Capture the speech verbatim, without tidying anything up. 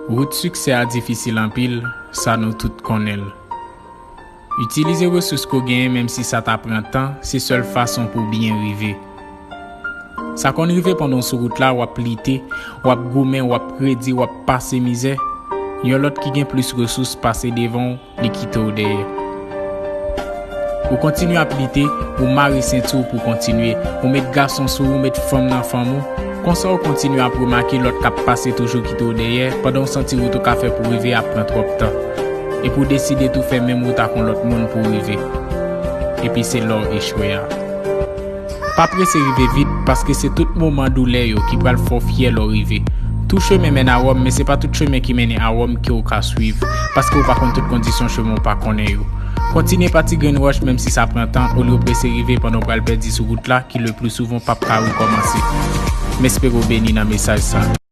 Wout siksè a difisil anpil, sa nou tout konnen l. Itilize resous ke w genyen, menm si sa ta pran tan, se sèl fason pou w byen rive. Sa konn rive pandan w sou wout la, w ap lite, w ap goumen, w ap redi, w ap pase mizè. Yon lòt ki gen plis resous pase devan w, li kite w dèyè. Ou kontinye ap lite, ou mare senti w pou kontinye, ou met gason sou ou, ou met fanm nan fanm ou. Konsa w kontinye ap remake lòt k ap pase toujou kite w dèyè, pandan w santi wout ou ka fè pou rive ap pran twòp tan. Epi w deside tou fè menm wout ak yon lòt moun pou w rive. Epi se la w echwe a. Pa prese rive vit, paske se tout moman doulè yo ki pral fè w fyè lè w rive. Tout chemen mennen a Wòm, men se pa tout chemen ki mennen a Wòm ke w ka swiv, paske w pa konn tout kondisyon chemen w pa konnen yo. Kontinye pa ti grenn wòch, menm si sa pran tan, olye w prese rive pandan w pral pèdi sou wout la, ki le pli souvan p ap ka rekòmanse. M espere w beni nan mesaj sa.